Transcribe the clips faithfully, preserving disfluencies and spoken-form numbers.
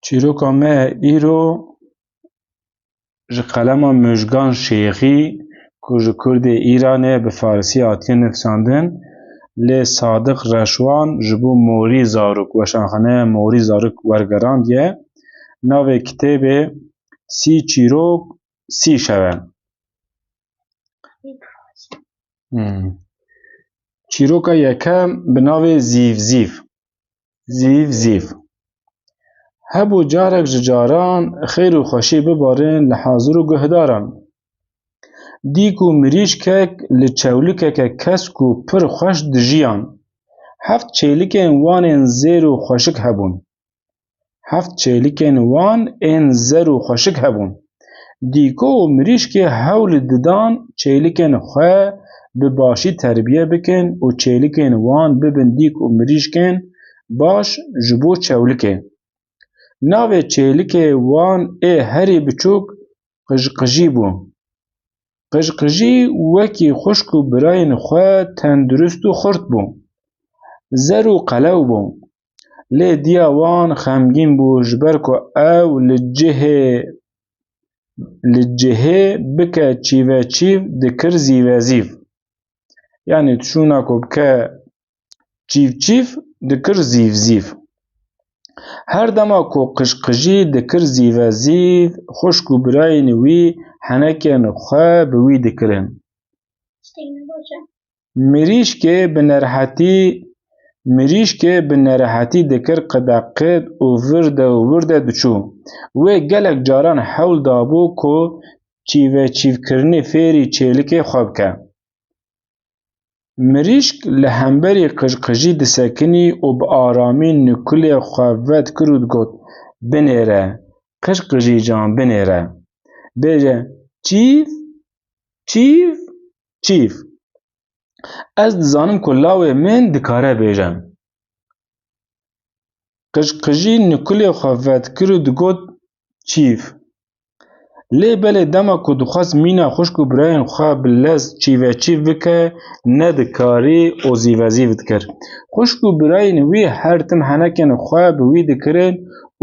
Çîroka me îro ji qelema Mujgan Şêxî ku ji Kurdê Îranê bi farisî hatiye nivîsandin, lê Sadiq Reşwan ji bo Morî Zarok, Weşanxaneya Morî Zarok wergerandiye. Navê kitêbê Sî Çîrok, Sî Şev e. Hmm. Çîroka yekem bi navê Zîv Zîv. Zîv zîv. Hebû carek ji caran xêr û xweşî bibarin li hazir û guhdaran. Dîk û mirîşkek li çewlikeke kesk û pir xweş dijiyan. Heft çêlikên wan ên zêr û xweşik hebûn. Heft çêlikên wan ên zer û xweşik hebûn. Dîko û mirîşkê hewl didan çêlikên xwe bi başî terbiye bikin û çêlikên wan bibin dîk û mirîşkên baş ji bo çewlikê. Navê çêlikê wan ê herî biçûk Qijqijî bû. Qijqijî wekî xwişk û birayên xwe tendurist û xurt bû. Zer û qelew bû. Lê diya wan xemgîn bû, ji ber ku ew li cihê, li cihê bike çîveçîv dikir zîvezîv. Yanî tu şûna ku bike çîvçîv dikir zîvzîv. Her dema ku qijqijî dikir zîvezîv, xwişk û birayên wî henekên xwe bi wî dikirin. Mirîşkê bi nerehetî, mirîşkê bi nerehetî dikir qideqid û vir de û wir de diçû. Wê gelek caran hewl dabû ku çîveçîvkirinê fêrî çêlikê xwe bike. Mirîşk li hemberî qijqijî disekinî û bi aramî nukulê xwe vedikir û digot, "Binêre, qijqijî can, binêre. Bêje, çîv, çîv, çîv. Ez dizanim ku lawê min dikare bêje." Qijqijî nukulê xwe vedikir û digot, "Çîv." Lê belê dema ku dixwest mîna xwişk û birayên xwe bi lez çîveçîv bike, nedikarî û zîvezîv dikir. Xwişk û birayên wî her tim henekên xwe bi wî dikirin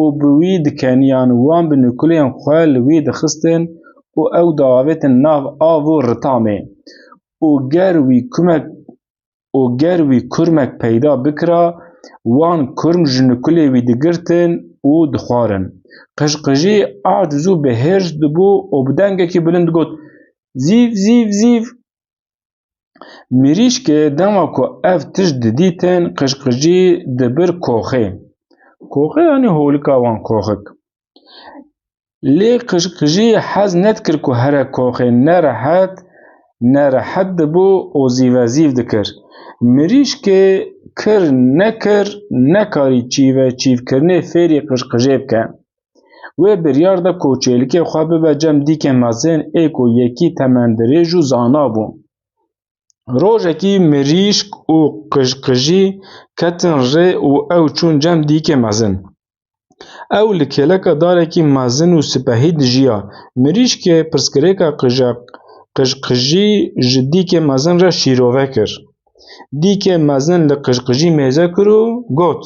û bi wî dikeniyan, wan bi nukulên xwe li wî dixistin û ew diavêtin nav av û ritamê. Û ger wî kumek û ger wî kurmek peyda bikira, wan kurm ji nukulê wî digirtin û dixwarin. Qijqijî aciz û bihêrc dibû û bi dengekî bilind digot, "Zîv, zîv, zîv!" Mirîşkê dema ku ev tişt didîtin, qijqijî dibir koxê. Koxê, yanî holika wan, koxik. Lê qijqijî hez nedikir ku here koxê, nerehet, nerehet dibû û zîvezîv dikir. Mirîşkê kir nekir, nekarî çîveçîvkirinê fêrî qijqijê bike. Wê biryar da ku çêlikê xwe bibe cem dîkê mezin ê ku yekî temendirêj û zana bû. Rojekî mirîşk û qijqijî ketin rê û ew çûn cem dîkê mezin. Ew li kêleka darekî mezin û sipehî dijiya. Mirîşkê pirsgirêka qije-, qijqijî ji dîkê mezin re şîrove kir. Dîkê mezin li qijqijî mêze kir û got,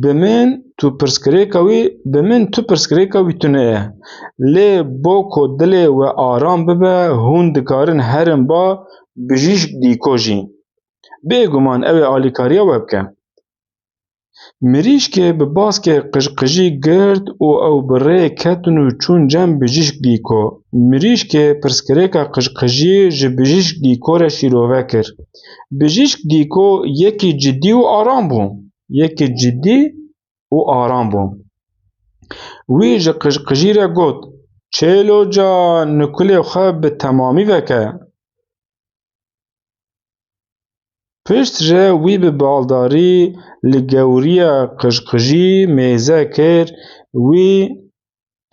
"Bi min tu pirsgirêka wî, bi min tu pirsgirêka wî tune ye. Lê bo ku dilê we aram bibe, hûn dikarin herin ba bijîşk dîko jî. Bêguman ew ê alîkariya we bike." Mirîşkê bi baskê qijqijî girt û ew bi rê ketin û çûn cem bijîşk dîko. Mirîşkê pirsgirêka qijqijî ji bijîşk dîko re şîrove kir. Bijîşk dîko yekî cidî û aram bû. Yekî cidî û aram bû. Wî ji qijqijî re got, "Çêlo can, nukulê xwe bi temamî veke." Piştre wî bi baldarî li gewriya qijqijî mêze kir, wî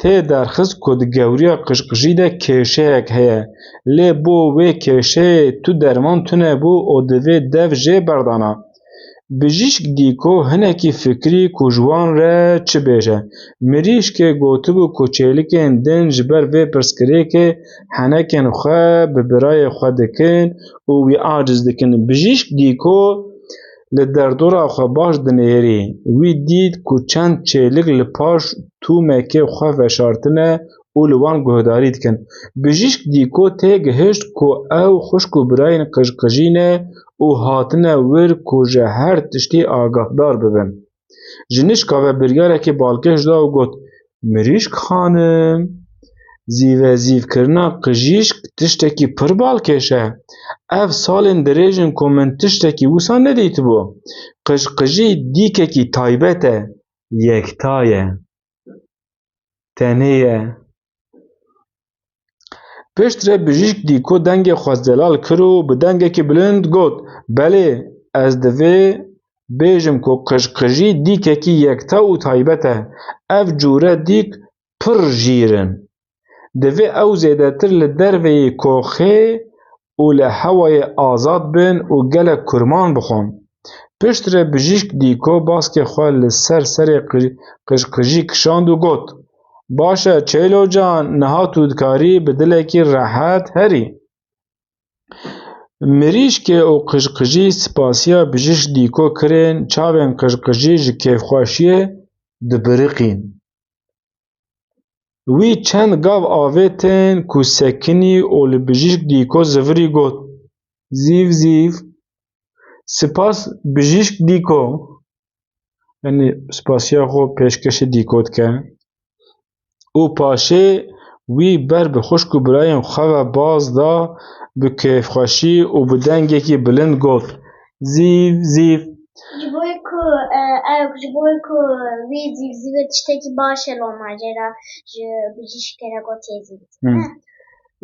tê derxist ku di gewriya qijqijî de kêşeyek heye. Lê bo wê kêşeyê tu derman tune bû û divê dev jê berdana. Bijîşk dîko hinekî fikirî ku ji wan re çi bêje. Mirîşkê gotibû ku çêlikên din ji ber vê pirsgirêkê henekên xwe bi birayê xwe dikin û wî aciz dikin. Bijîşk dîko li derdora xwe baş dinêrî. Wî dît ku çend çêlik li paş tûmekê xwe veşartine û li wan guhdarî dikin. Bijîşk Dîko têgihişt ku ew xwişk û birayên qijqijî ne û hatine wir ku ji her tiştî agahdar bibin. Ji nişka ve biryarekî balkêş da û got, Mirîşk xanim, zîvezîvkirina qijîşk tiştekî pir balkêş e. Ev salên dirêj in ku min tiştekî wisa nedîtibû. Qijqijî dîkekî taybet e, yekta ye. Tenê ye. Piştre Bijîşk Dîko dengê xwe zelal kir û bi dengekî bilind got, Belê, ez divê bêjim ku qijqijî dîkekî yekta û taybet e. Ev cûre dîk pir jîr in. Divê ew zêdetir li derveyî koxê û li hewayê azad bin û gelek kurman bixwin. Piştre Bijîşk Dîko baskê xwe li ser serê qij-, qijqijî kişand û got, Baş e, Çeylo can, niha tu dikarî bi dilekî rehet herî. Mirîşkê û qijqijî spasiya Bijîşk Dîko kirin, çavên qijqijî ji kêfxweşiyê dibiriqîn. Wî çend gav avêtin ku sekinî û li Bijîşk Dîko zivirî got, Zîv zîv, spas Bijîşk Dîko. Yanî spasiya xwe pêşkêşî Dîko dike. Û paşê wî ber bi xwişk û birayên xwe ve baz da, bi kêfxweşî û bi dengekî bilind got, Zîv zîv. Ji bo ku, e, ew, ji bo ku wî zîvzîvê tiştekî baş e, loma jê re ji Bijîşkê re gotiye zîvzîv. Hmm.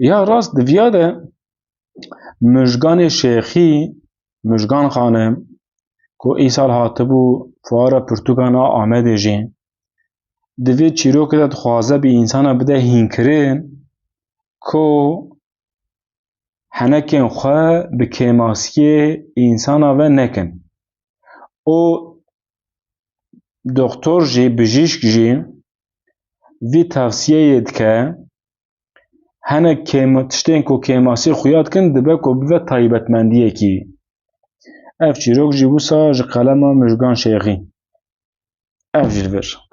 Ya rast, di viya de Mijganê Şêxî, Mijgan Xanim, ku îsal hatibû fuara pirtûkan a Amedê jî, di vê çîrokê de dixwaze bi însana bide hînkirin ku henekên xwe bi kêmasiyê însana ve nekin. Û doktor jî, bijîşk jî vî tavsiyeyê dike, hinek kêm-, tiştên ku kêmasî xuya dikin, dibe ku bibe taybetmendiyekî. Ev çîrok jî wisa ji qelema Mijgan Şêxî. Ev jî li vir.